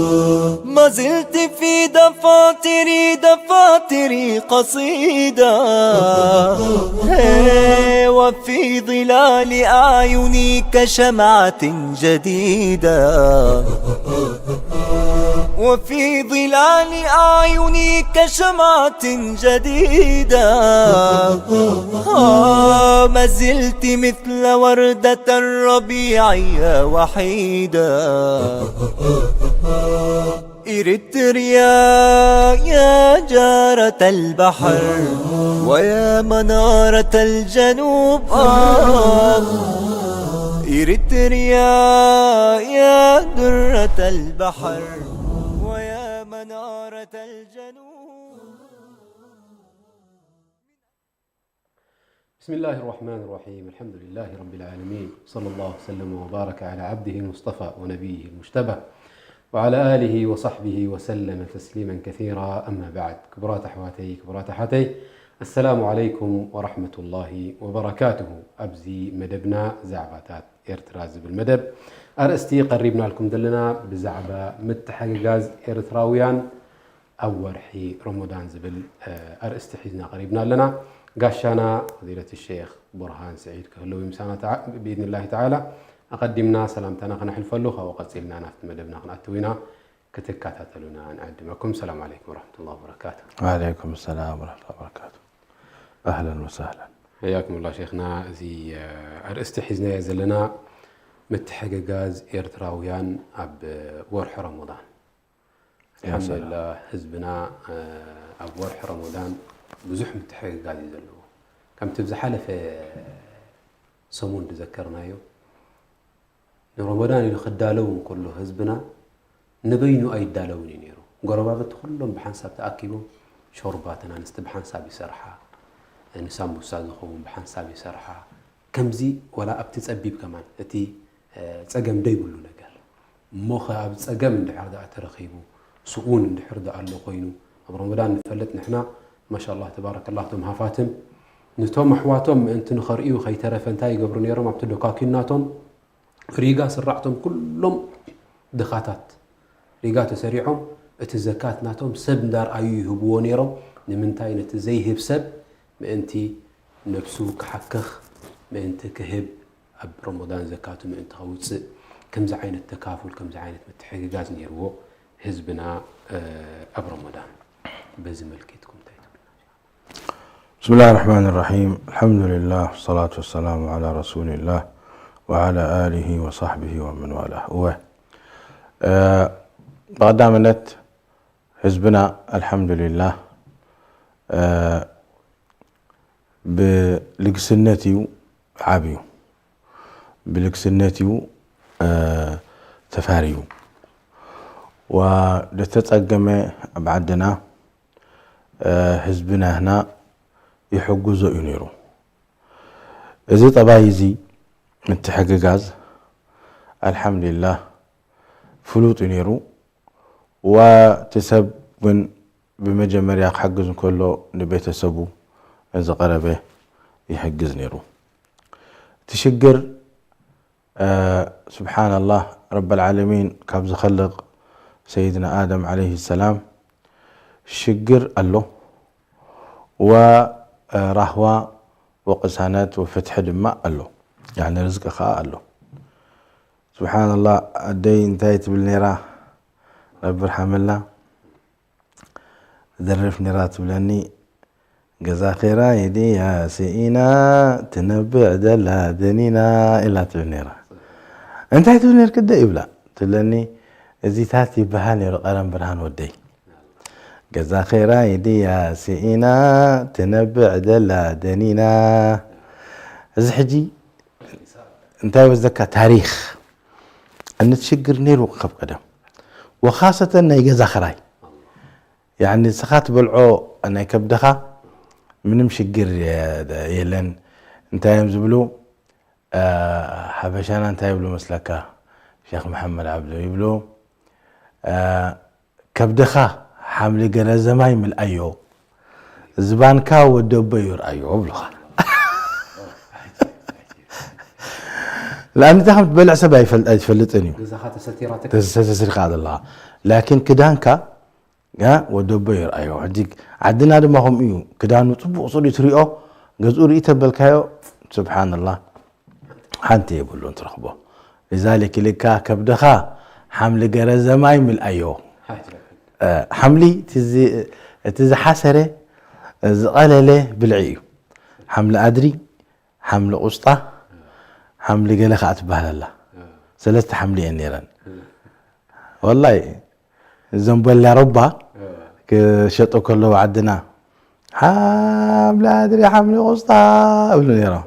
ما زلت في دفاتري، دفاتري قصيدة. هي، وفي ظلال أعيني كشمعة جديدة. وفي ظلال أعيني كشمعة جديدة. آه، ما زلت مثل وردة الربيع يا وحيدة. إريتريا يا جارة البحر ويا منارة الجنوب، آه. إريتريا يا درة البحر ويا منارة الجنوب. بسم الله الرحمن الرحيم. الحمد لله رب العالمين. صلى الله وسلم وبارك على عبده المصطفى ونبيه المجتبى وعلى آله وصحبه وسلم تسليما كثيرا. أما بعد. ክቡራት ኣሕዋተይ፣ ክቡራት ኣሓተይ፣ السلام عليكم ورحمة الله وبركاته. ኣብዚ መደብና ዛዕባታት ኤርትራ ዝብል መደብ ኣርእስቲ ቀሪብናልኩም ዘለና ብዛዕባ ምትሕግጋዝ ኤርትራውያን ኣብ ወርሒ ረመዳን ዝብል፣ እ፣ ኣርእስቲ ሒዝና ቀሪብና ኣለና። ጋሻና ፈዲለት ሸይኽ ቡርሃን ስዒድ ክህልው እዩ ምሳና ተዓ-፣ ብኢድኒላሂ ተዓላ። ኣቐዲምና ሰላምታና ከነሕልፈሉ፣ ካብኡ ቀጺልና ናብቲ መደብና ክንኣትው ኢና። ክትከታተሉና ንዕድመኩም። ሰላም ዓለይኩም ወረሕመቱላሂ ወበረካቱ። ወዓለይኩም ሰላም ወረሕመቱላሂ ወበረካቱ። ኣህለን ወሳህለን። ሕያኩምላ ሸይኽና። እዚ፣ እ፣ ኣርእስቲ ሒዝናዮ ዘለና ምትሕግጋዝ ኤርትራውያን ኣብ ወርሒ ረመዳን። ያ ሰላም። ኣልሓምዱሊላህ፣ ህዝብና፣ እ፣ ኣብ ወርሒ ረመዳን ብዙሕ ምትሕግጋዝ እዩ ዘለዎ። ከምቲ ብዝሓለፈ ሰሙን ዝዘከርናዮ፣ ንረመዳን ኢሉ ክዳለው እንከሎ ህዝብና ንበይኑ ኣይዳለውን እዩ ነይሩ። ጎረባብቲ ኩሎም ብሓንሳብ ተኣኪቦም ሾርባ፣ እተን ኣንስቲ ብሓንሳብ ይሰርሓ፣ ንሳምቡሳ ዝኸውን ብሓንሳብ ይሰርሓ። ከምዚ ዋላ ኣብቲ ጸቢብ ከማን እቲ፣ እ፣ ጸገም ደይብሉ ነገር እሞ ኸ ኣብ ጸገም እንድሕር ደኣ ተረኺቡ፣ ስኡን እንድሕር ደኣ ኣሎ ኮይኑ፣ ኣብ ረመዳን ንፈልጥ ንሕና፣ ማሻላህ ተባረከላህ፣ እቶም ሃፋትም ንቶም ኣሕዋቶም ምእንቲ ንኸርእዩ ከይተረፈ እንታይ ይገብሩ ነይሮም? ኣብቲ ዶካኪናቶም ሪጋ ስራዕቶም ኩሎም ድኻታት ሪጋ ተሰሪዖም፣ እቲ ዘካት ናቶም ሰብ እንዳርኣዩ ይህብዎ ነይሮም። ንምንታይ? ነቲ ዘይህብ ሰብ ምእንቲ ነብሱ ክሓክኽ፣ ምእንቲ ክህብ፣ ኣብ ረመዳን ዘካቱ ምእንቲ ከውፅእ፣ ከምዚ ዓይነት ተካፉል፣ ከምዚ ዓይነት ምትሕግጋዝ ነይርዎ ህዝብና፣ እ፣ ኣብ ረመዳን። በዚ መልኪትኩም እንታይ ትብሉ? بسم الله الرحمن الرحيم. الحمد لله والصلاة والسلام على رسول الله وعلى آله وصحبه ومن والاه. እወ፣ እ፣ ብቐዳምነት ህዝብና ኣልሓምዱሊላህ፣ እ፣ ብልግስነት እዩ ዓብዩ። ብልግስነት እዩ፣ እ፣ ተፋርዩ። ወደተጸገመ ኣብ ዓድና፣ እ፣ ህዝብና ህና ይሕግዞ እዩ ነይሩ። እዚ ጠባይ እዚ ምትሕግጋዝ ኣልሓምዱሊላህ ፍሉጥ እዩ ነይሩ። ወቲ ሰብ ግን ብመጀመርያ ክሕግዝ እንከሎ ንቤተሰቡ፣ ንዝቐረበ ይሕግዝ ነይሩ። እቲ ሽግር፣ እ፣ ስብሓንላህ፣ ረበል ዓለሚን ካብ ዝኸልቕ ሰይድና ኣደም ዓለይሂ ሰላም ሽግር ኣሎ፣ ወ፣ እ፣ ራህዋ ወቅሳነት ወፍትሒ ድማ ኣሎ፣ ያኒ ርዝቂ ኸዓ ኣሎ። ስብሓንላህ፣ ኣደይ እንታይ ትብል ነይራ? ረቢ ርሓመላ። ደርፍ ነይራ ትብለኒ፣ "ገዛ ኺራይ ድያ ስኢና፣ ትነብዕ ደላ ደኒና" ኢላ ትብል ነይራ። "እንታይ ትብል ነይርኪ ኣደ?" ይብላ ትብለኒ፣ "እዚታት ይበሃል ነይሩ ቀረም ብርሃን ወደይ። ገዛ ኺራይ ድያ ስኢና፣ ትነብዕ ደላ ደኒና።" እዚ ሕጂ እንታይ ወዘካ ታሪኽ፣ እንቲ ሽግር ነይሩ ካብ ቀደም። ወኻሰተን ናይ ገዛ ኽራይ። ያዕኒ ንስኻ ትበልዖ ናይ ከብድኻ ምንም ሽግር የ-፣ የለን። እንታይ እዮም ዝብሉ? እ፣ ሓበሻና እንታይ ይብሉ መስለካ? ሼኽ መሓመድ ዓብዱ ይብሉ፣ እ፣ "ከብድኻ ሓምሊ ገረዘማይ ምልኣዮ፣ ዝባንካ ወዲ ኣቦ ይርኣዮ" ይብሉኻ። ንኣብነት ከም ትበልዕ ሰብ ኣይፈል-፣ ኣይትፈልጥን እዩ። ገዛኻ ተሰቲራትካ። ተሰ-፣ ተሰቲርካ ዘለኻ። ላኪን ክዳንካ ያ ወደቦ ይርኣዮ። ሕጂ ዓድና ድማ ከምኡ እዩ። ክዳኑ ጽቡቕ ጽሩይ ትሪኦ፣ ገዝኡ ርኢ ተበልካዮ፣ ስብሓንላህ፣ ሓንቲ የብሉን ትረኽቦ። ሊዛሊክ ኢልካ ከብድኻ ሓምሊ ገረዘማይ ምልኣዮ። እ፣ ሓምሊ እቲ ዝ-፣ እቲ ዝሓሰረ፣ ዝቐለለ ብልዒ እዩ። ሓምሊ ኣድሪ፣ ሓምሊ ቁስጣ፣ ሓምሊ ገለ ከኣ ትበሃል ኣላ። ሰለስተ ሓምሊ እየን ነይረን። ወላሂ፣ እዞም በላ ሮባ ክሸጡ ከለዉ ዓድና፣ "ሓምሊ ኣድሪ፣ ሓምሊ ቁስጣ" እብሉ ነይሮም።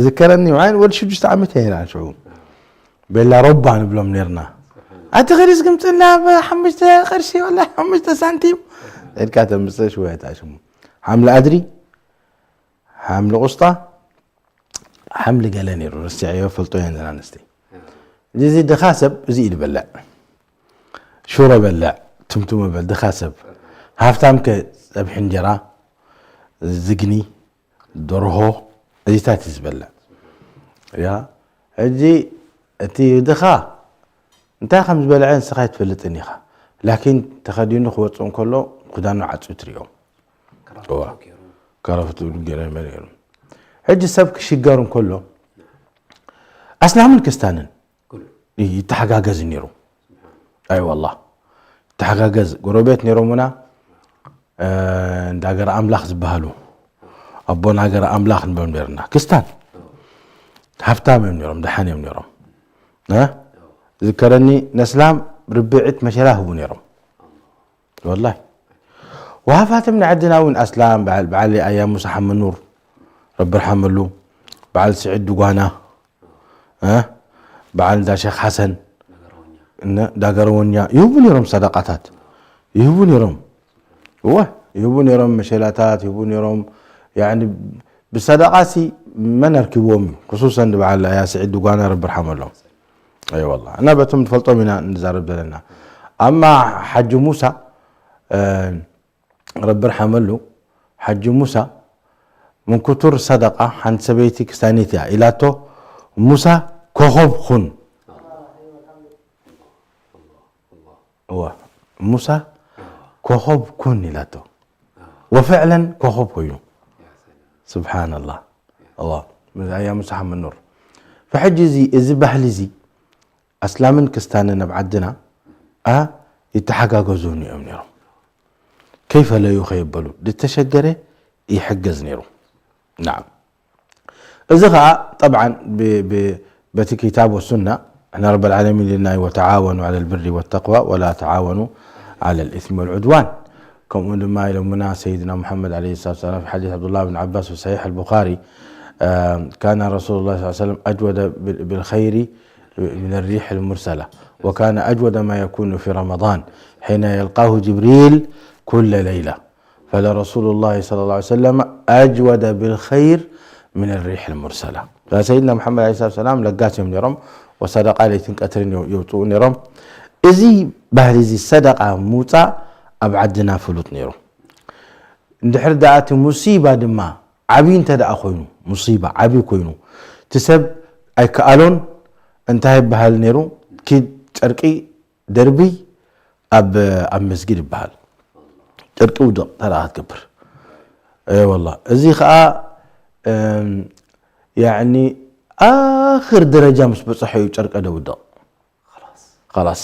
ዝከረኒ፣ ምዓይ ወዲ ሽዱሽተ ዓመት እየ ነይረ ሽዑ። ቤላ ሮባ ንብሎም ነይርና። "ኣቲ ኸዲስ ግምፅና ብሓሙሽተ ቅርሺ ወላ ሓሙሽተ ሳንቲም" ኢልካ ተምፅእ ሽወታ ሽሙ። ሓምሊ ኣድሪ፣ ሓምሊ ቁስጣ፣ ሓምሊ ገለ ነይሩ፣ ረሲዐዮ፣ ፈልጦ እየን እዘን ኣንስቲ። እዚ ድኻ ሰብ እዚ እዩ ዝበልዕ። ሽሮ በልዕ፣ ትምትሞ በል፣ ድኻ ሰብ። ሃፍታም ከ ጸብሒ እንጀራ፣ ዝግኒ፣ ደርሆ፣ እዚታት እዩ ዝበልዕ። ያ፣ ሕጂ እቲ ድኻ እንታይ ከም ዝበልዐ ንስኻ ኣይትፈልጥን ኢኻ። ላኪን ተኸዲኑ ክወጽእ እንከሎ ክዳኑ ዓጽዩ ትሪኦ። እዋ። ከረፍቱ ገይሩ መሊኡ። ሕጂ ሰብ ክሽገር እንከሎ ኣስላምን ክስታንን ይተሓጋገዝ ነይሩ። ኣይ ዋላ ይተሓጋገዝ። ጎረቤት ነይሮምና፣ እ፣ እንዳ ገረ ኣምላኽ ዝበሃሉ፣ ኣቦና ገረ ኣምላኽ ንብሎም ነይርና። ክስታን ሃብታም እዮም ነይሮም፣ ደሓን እዮም ነይሮም። እ? ዝከረኒ ነስላም ርብዒት መሸላ ህቡ ነይሮም። ወላሂ። ወሃፋትም ንዓድና እውን ኣስላም፣ በዓል፣ በዓል ኣያ ሙሳ ሓመኑር፣ ረቢ ርሓመሉ፣ በዓል ስዒድ ድጓና፣ እ? በዓል እንዳ ሸኽ ሓሰን፣ እነ፣ እንዳ ገረወኛ ይህቡ ነይሮም ሰደቃታት። ይህቡ ነይሮም። እወ፣ ይህቡ ነይሮም መሸላታት፣ ይህቡ ነይሮም። ያዕኒ ብሰደቃሲ መን ኣርኪብዎም እዩ። ክሱሰን በዓል ኣያ ስዒድ ድጓና ረቢ ርሓመሎም። ኣይ ዋላ። እና በቶም ንፈልጦም ኢና ንዛረብ ዘለና። ኣማ ሓጂ ሙሳ፣ እ፣ ረቢ ርሓመሉ፣ ሓጂ ሙሳ፣ ምን ክቱር ሰደቃ ሓንቲ ሰበይቲ ክስታኒት እያ ኢላቶ፣ "ሙሳ ኮኾብ ኩን። እዋ፣ ሙሳ ኮኾብ ኩን" ኢላቶ። ወፍዕለን ኮኾብ ኮይኑ። ስብሓንላህ። እዋ፣ ምስ ኣያ ሙሳ ሓመድ ኑር። ፈሕጂ እዚ፣ እዚ ባህሊ እዚ ኣስላምን ክስታንን ኣብ ዓድና፣ ኣ፣ ይተሓጋገዙ እዮም ነይሮም። ከይፈለዩ ከየበሉ፣ ዝተሸገረ ይሕገዝ ነይሩ። ናዓም። እዚ ኸኣ፣ ጠብዓን፣ ብ-፣ ብ-፣ በቲ ኪታብ ወሱና፣ ንሕና ረብ ልዓለሚን ኢልና፣ "ወተዓወኑ ዓለ ልብሪ ወተቅዋ፣ ወላ ተዓወኑ ዓለ ልኢስሚ ወልዑድዋን።" ከምኡ ድማ ኢሎምና ሰይድና ሙሓመድ ዓለይሂ ሰላቱ ወሰላም፣ ፊ ሓዲስ ዓብዱላህ ብን ዓባስ ፊ ሰሒሕ ኣልቡኻሪ፣ እ፣ "ካነ ረሱሉላህ ሰለላሁ ዐለይሂ ወሰለም ኣጅወደ ብል-፣ ብልኸይሪ ሚነ ሪሕ ልሙርሰላ፣ ወካነ ኣጅወደ ማ የኩኑ ፊ ረመዳን፣ ሒነ የልቃሁ ጅብሪል ኩለ ለይላ፣ ፈለረሱሉላሂ ሰለላሁ ዐለይሂ ወሰለም ኣጅወደ ብልኸይር ሚነ ሪሕ ልሙርሰላ።" ሰይድና ሙሓመድ ዓለይሂ ሰላቱ ወሰላም ለጋስ እዮም ነይሮም፣ ወሰደቃ ለይትን ቀትርን የው-፣ የውፅኡ ነይሮም። እዚ ባህሊ እዚ ሰደቃ ምውፃእ ኣብ ዓድና ፍሉጥ ነይሩ። እንድሕር ደኣ እቲ ሙሲባ ድማ ዓብዪ እንተ ደኣ ኮይኑ፣ ሙሲባ ዓብዪ ኮይኑ፣ እቲ ሰብ ኣይከኣሎን፣ እንታይ ይበሃል ነይሩ? ኪድ ጨርቂ ደርብይ ኣብ፣ ኣብ መስጊድ ይበሃል። ጨርቂ ውድቕ ተደኣ ክትገብር። እይ ወላ። እዚ ኸኣ፣ እም፣ ያዕኒ ኣኽር ደረጃ ምስ በጽሖ እዩ ጨርቀ ደውድቕ። ኸላስ።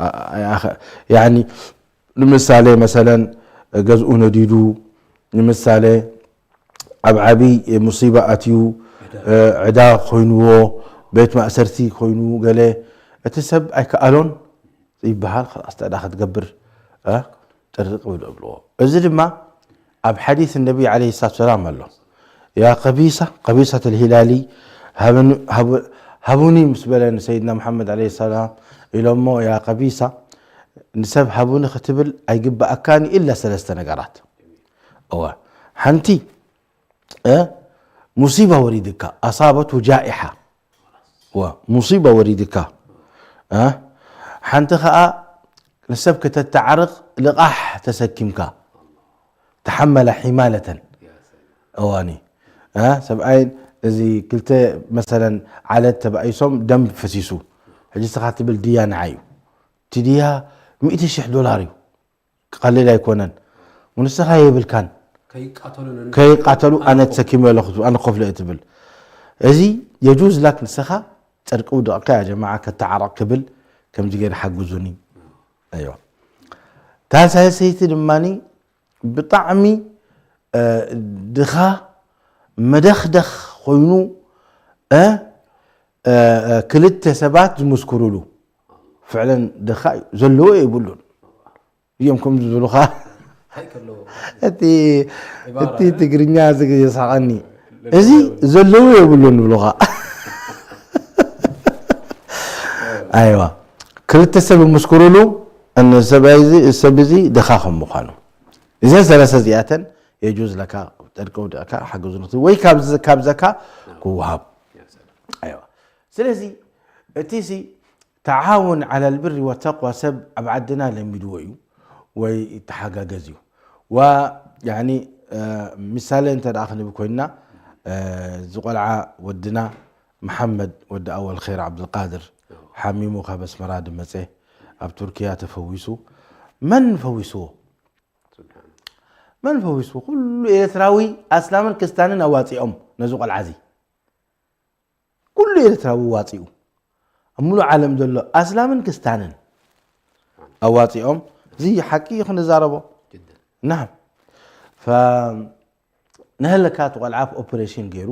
ኣ-፣ ኣ-፣ ያኸ-፣ ያዕኒ ንምሳሌ መሰለን ገዝኡ ነዲዱ፣ ንምሳሌ ኣብ ዓብይ ሙሲባ ኣትዩ፣ እ፣ ዕዳ ኮይንዎ፣ ቤት ማእሰርቲ ኮይኑ ገለ፣ እቲ ሰብ ኣይከኣሎን ይበሃል። ኸላስ፣ እንታይ ደኣ ክትገብር፣ እ፣ ጥርጥር ይብሉ ኣብልዎ። እዚ ድማ ኣብ ሓዲስ ነቢ ዓለይሂ ሰላቱ ሰላም ኣሎ። "ያ ቀቢሳ፣ ቀቢሰት ልሂላሊ፣ ሃብን-፣ ሃቡ-፣ ሃቡኒ" ምስ በለ ንሰይድና መሓመድ ዓለይሂ ሰላም ኢሎሞ፣ "ያ ቀቢሳ፣ ንሰብ ሃቡኒ ክትብል ኣይግበኣካን ኢላ ሰለስተ ነገራት።" እወ፣ ሓንቲ፣ እ፣ ሙሲባ ወሪድካ፣ ኣሳበቱ ጃኢሓ። እወ፣ ሙሲባ ወሪድካ። እ፣ ሓንቲ ኸኣ ንሰብ ከተተዓርቕ ልቓሕ ተሰኪምካ። ተሓመላ ሒማለተን። እዋኒ። እ፣ ሰብኣይን እዚ ክልተ መሰለን ዓለት ተባኢሶም ደም ፈሲሱ። ሕጂ ንስኻ ትብል ድያ ንዓይ እዩ። እቲ ድያ ሚእቲ ሽሕ ዶላር እዩ። ቀሊል ኣይኮነን። ንስኻ የብልካን። ከይቃተሉ ነን- ከይቃተሉ ኣነ ተሰኪመ ኣለኹ፣ ኣነ ክኸፍሎ እየ ትብል። እዚ የጁዝ ላክ ንስኻ ጨርቂ ውድቕካ ያ ጀማዓ ከተዓረቕ ክብል ከምዚ ገይሩ ሓግዙኒ። ኣይዋ። እታ ሳልሰይቲ ድማኒ ብጣዕሚ እ፣ ድኻ መደኽደኽ ኮይኑ እ፣ እ፣ እ፣ ክልተ ሰባት ዝምስክሩሉ ፍዕለን ድኻ እዩ። ዘለዎ የብሉን እዮም ከም ዝብሉኻ። እንታይ ከለዎ እቲ እቲ ትግርኛ ዝግ- የስሓቐኒ። እዚ ዘለዎ የብሉን ይብሉኻ። ኣይዋ ክልተ ሰብ ምስክሩሉ እነ ሰብኣይ እዚ ሰብ እዚ ድኻ ከም ምዃኑ እዘን ሰለስተ እዚኣተን የጁዝ ለካ ጨርቂ ውድቕካ ሓገዙ ንክትብል ወይ ካብ ዘካ ክወሃብ ኣይዋ ስለዚ እቲ ሲ ተዓውን ዓላ ልብሪ ወተቅዋ ሰብ ኣብ ዓድና ለሚድዎ እዩ ወይ ተሓጋገዝ እዩ ዋ ያኒ ምሳሌ እንተ ደኣ ክንብ ኮይንና ዝቆልዓ ወድና መሓመድ ወዲ ኣወል ኸይር ዓብዱልቃድር ሓሚሙ ካብ ኣስመራ ድመፀ ኣብ ቱርኪያ ተፈዊሱ መን ፈዊስዎ መን ፈዊስዎ ኩሉ ኤርትራዊ ኣስላምን ክስታንን ኣዋፂኦም ነዚ ቆልዓ እዚ ኩሉ ኤርትራዊ ዋፂኡ ኣብ ሙሉእ ዓለም ዘሎ ኣስላምን ክስታንን ኣዋፂኦም እዚ ሓቂ እዩ ክንዛረቦ ናም ነህለካ እቲ ቆልዓ ኦፕሬሽን ገይሩ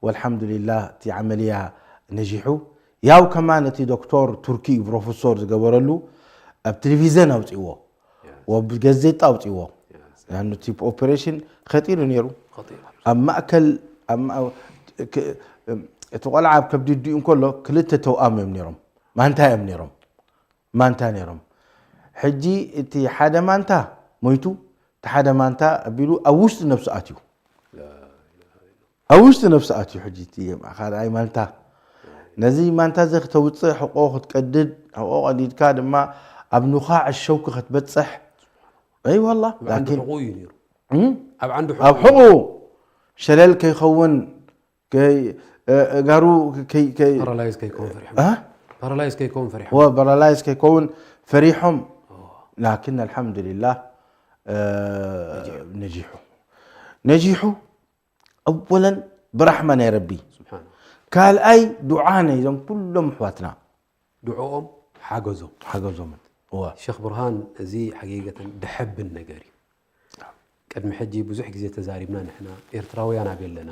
ወልሓምዱሊላህ እቲ ዓመልያ ነጂሑ ያው ከማን እቲ ዶክተር ቱርኪ ፕሮፌሶር ዝገበረሉ ኣብ ቴሌቪዘን ኣውፅእዎ ወብጋዜጣ ኣውፅእዎ ቲ ኦፕሬሽን ከጢሩ ነይሩ ኣብ ማእከል እቲ ቆልዓ ኣብ ከብዲ ድኡ እንከሎ ክልተ ተውኣም እዮም ነይሮም ማንታ እዮም ነይሮም ማንታ ነይሮም ሕጂ እቲ ሓደ ማንታ ሞይቱ እቲ ሓደ ማንታ ኣቢሉ ኣብ ውሽጢ ነብሱ ኣትዩ ኣብ ውሽጢ ነብሱ ኣትዩ ሕጂ እቲ ካልኣይ ማንታ ነዚ ማንታ እዚ ክተውፅእ ሕቆ ክትቀድድ ሕቆ ቀዲድካ ድማ ኣብ ንኻዕ ሸውኪ ክትበፅሕ ኣይ ዋላ ላኪን ኣብ ሕቁ ሸለል ከይኸውን ጋሩ ፓራላይዝ ከይከውን ፈሪሖም ላኪን ኣልሓምዱሊላህ ነጂሑ ነጂሑ ኣወለን ብራሕማ ናይ ረቢ ካልኣይ ዱዓ ናይዞም ኩሎም ኣሕዋትና ድዕኦም ሓገዞም ሓገዞምን እዋ ሸኽ ብርሃን እዚ ሓቂቀተን ደሐብን ነገር እዩ ቅድሚ ሕጂ ብዙሕ ግዜ ተዛሪብና ንሕና ኤርትራውያን ኣበይ ኣለና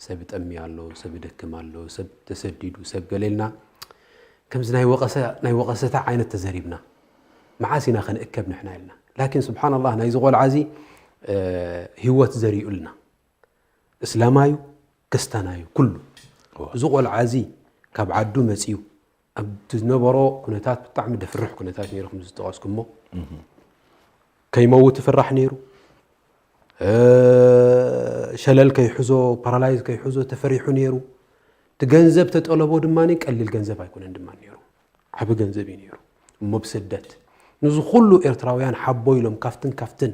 ሰብ ጠሚ ኣሎ ሰብ ደክም ኣሎ ሰብ ተሰዲዱ ሰብ ገሌልና ከምዚ ናይ ወቀሰ ናይ ወቀሰታ ዓይነት ተዘሪብና መዓስ ኢና ክንእከብ ንሕና ኢልና ላኪን ስብሓንላህ ናይዚ ቆልዓ እዚ ህይወት ዘሪኡልና እስላማዩ ክስታናዩ ኩሉ እዚ ቆልዓ እዚ ካብ ዓዱ መፅዩ ኣብቲ ዝነበሮ ኩነታት ብጣዕሚ ደፍርሕ ኩነታት ነይሩ ከም ዝጠቀስኩሞ ከይመውት ይፍራሕ ነይሩ ሸለል ከይሕዞ ፓራላይዝ ከይሕዞ ተፈሪሑ ነይሩ እቲ ገንዘብ ተጠለቦ ድማ ቀሊል ገንዘብ ኣይኮነን ድማ ነይሩ ዓቢ ገንዘብ እዩ ነይሩ እሞ ብስደት ንዚ ኩሉ ኤርትራውያን ሓቦ ኢሎም ካፍትን ካፍትን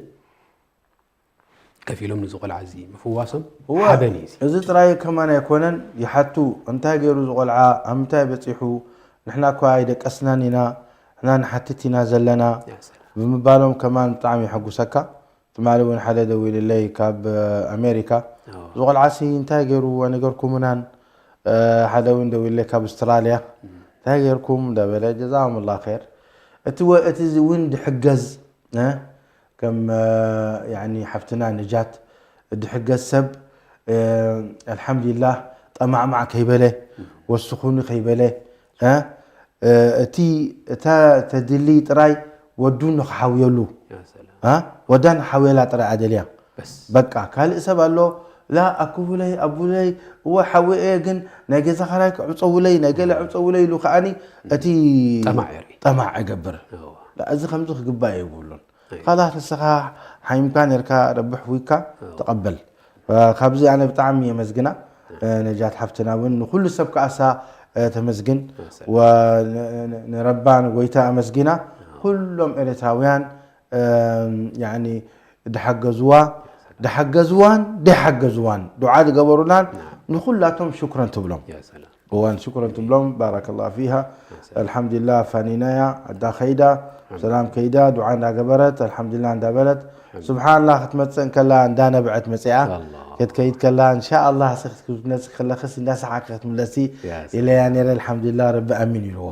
ከፊሎም ንዚ ቆልዓ እዚ ምፍዋሶም ሓበን እዩ እዚ ጥራይ ከማን ኣይኮነን ይሓቱ እንታይ ገይሩ እዚ ቆልዓ ኣብ ምንታይ በፂሑ ንሕና እኳ ኣይደቀስናን ኢና ንሕና ንሓትት ኢና ዘለና ብምባሎም ከማን ብጣዕሚ የሐጉሰካ ትማሊ እውን ሓደ ደዊልለይ ካብ ኣሜሪካ እዚ ቆልዓ ሲ እንታይ ገይሩ ኣነገርኩምናን ሓደ እውን ደዊልለይ ካብ ኣውስትራልያ እንታይ ገይርኩም እንዳበለ ጀዛኩም ላ ር እቲ እውን ድሕገዝ ከም ሓፍትና ነጃት ድሕገዝ ሰብ ኣልሓምዱሊላህ ጠማዕማዕ ከይበለ ወስኹኒ ከይበለ እቲ እታ ተድሊ ጥራይ ወዱ ንክሓውየሉ ወዳ ንሓውየላ ጥራይ ኣደልያ በቃ ካልእ ሰብ ኣሎ ላ ኣክቡለይ ኣቡለይ እወ ሓወየ ግን ናይ ገዛ ኻራይ ክዕፀውለይ ናይ ገለ ዕፀውለይ ኢሉ ከዓኒ እቲ ጠማዕ ይገብር እዚ ከምዚ ክግባእ የብሉን ካላ ንስኻ ሓይምካ ነርካ ረቢ ሕውይካ ተቐበል ካብዚ ኣነ ብጣዕሚ የመስግና ነጃት ሓፍትና እውን ንኩሉ ሰብ ከኣሳ ተመስግን ንረባ ንጎይታ ኣመስጊና ኩሎም ኤርትራውያን ድሓገዝዋ ድሓገዝዋን ደይሓገዝዋን ዱዓ ዝገበሩላን ንኩላቶም ሽኩረን ትብሎም እዋን ሽኩረን ትብሎም። ባረከላሁ ፊሃ። ኣልሓምዱሊላህ፣ ፋኒናያ ኣዳ ኸይዳ፣ ሰላም ከይዳ፣ ዱዓ እንዳገበረት፣ ኣልሓምዱሊላህ እንዳበለት፣ ስብሓንላህ ክትመጽእ እንከላ እንዳነበዐት መጽኣ። ክትከይድ ከላ እንሻኣላህ ክትመጽእ ከለኽስ እንዳሰሓቂ ክትምለሲ ኢለያ ነይረ። ኣልሓምዱሊላህ፣ ረቢ ኣሚን ኢልዎ።